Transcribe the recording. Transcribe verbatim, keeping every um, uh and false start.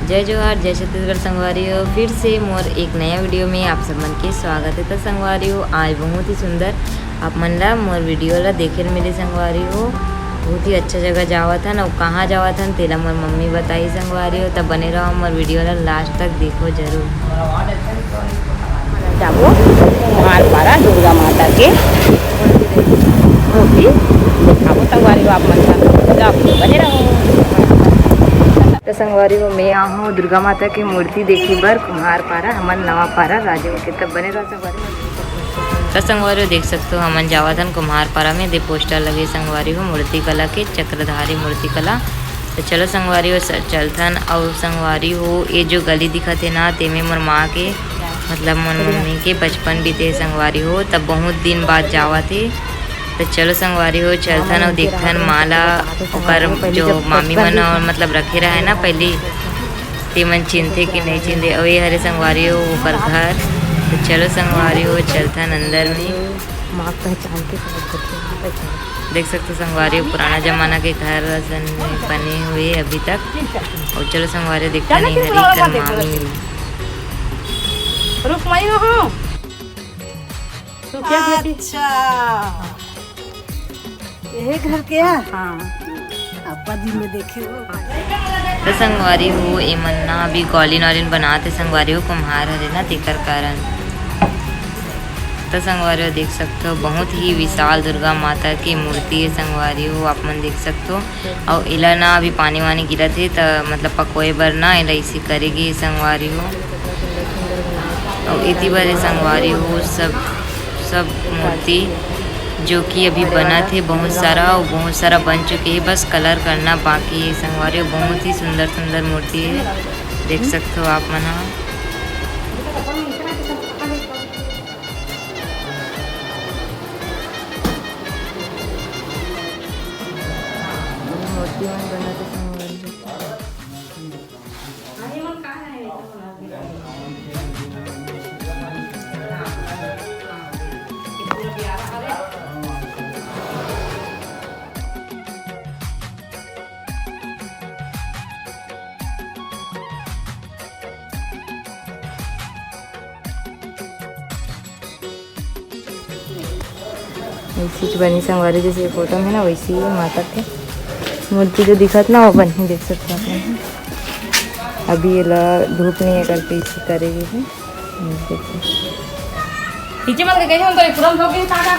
जय जोहार, जय छत्तीसगढ़ संगवारी हो। फिर से मोर एक नया वीडियो में आप सब मन के स्वागत है। तो संगवारी हो, आज बहुत ही सुंदर आप मन ला मोर वीडियो ला देखे ल मिले संगवारी हो। बहुत ही अच्छा जगह जावत हन, अउ कहाँ जावत हन तेला मोर मम्मी बताही संगवारी हो। तब बने रहो मोर वीडियो ला लास्ट तक देखो जरूर। जाबो कुम्हारपारा दुर्गा माता के मूर्ति देखाबो संगवारी हो आप मन ला। जाओ, बने रहो। तो संगवारी हो, मैं आहूँ दुर्गा माता के मूर्ति देखे बर कुम्हारपारा, हमन नवापारा राजिम के। तब बने रहो संगवारी हो। तो संगवारी हो, देख सकते हो, हमन जावत हन कुम्हारपारा में, दे पोस्टर लगे संगवारी हो, मूर्ति कला के, चक्रधारी मूर्ति कला। तो चलो संगवारी हो, स-, चलथन। अउ संगवारी हो, ये जो गली दिखत हे ना, तेमे मोर माँ के, मतलब मोर मम्मी के बचपन बीते हे संगवारी हो। तब बहुत दिन बाद जावत हे। तो चलो संगवारी हो, चलथन अउ देखथन माँ ला, ओकर जो मामी मन, मतलब, रखे रहे ना पहली, तेमन चिन्हथे कि नहीं चिन्हथे। अउ ये हरे संगवारी हो ओकर घर। तो चलो संगवारी हो, चलथन अंदर में। माँ पहचान के सब कुछ पहचान। देख सकते हो संगवारी हो, पुराना जमाना के घर असन में बने हुए अभी तक। अउ चलो संगवारी हो, देखथन ये हरे कर मामी। रुक, मैं हूँ। तो क्या बेटी? अच्छा, यही घर के है? हाँ। अब्बा जी में देखे हो। तो संगवारी हो, एमन ना अभी कॉलिन वॉलिन बनात हे संगवारी हो, कुम्हार हरे ना, तेकर कारण। तो संगवारी हो, देख सकते हो, बहुत ही विशाल दुर्गा माता की मूर्ति है संगवारी हो, आप मन देख सकते हो। अउ एला ना अभी पानी वानी गिरत हे, त मतलब पकोए बर ना एला इसे करे गे संगवारी हो। अउ एती बर ए संगवारी हो, सब, सब मूर्ति जो कि अभी बनत हे, बहुत सारा, अउ बहुत सारा बन चुके हे, बस कलर करना बाकी हे संगवारी हो। बहुत ही सुंदर सुंदर मूर्ति हे, देख सकते हो आप मन ह। मूर्ति मन बनत हे संगवारी हो। वैसी च बनी संगवारी, जैसे फोटो में ना, वैसी ही माता के मूर्ति जो दिखत ना, वो बनी, देख सकते हो आप मन। अभी एला धूप नहीं है करके इसे करे गे हे। नीचे मत गए हम तो पूरा धो के ताजा।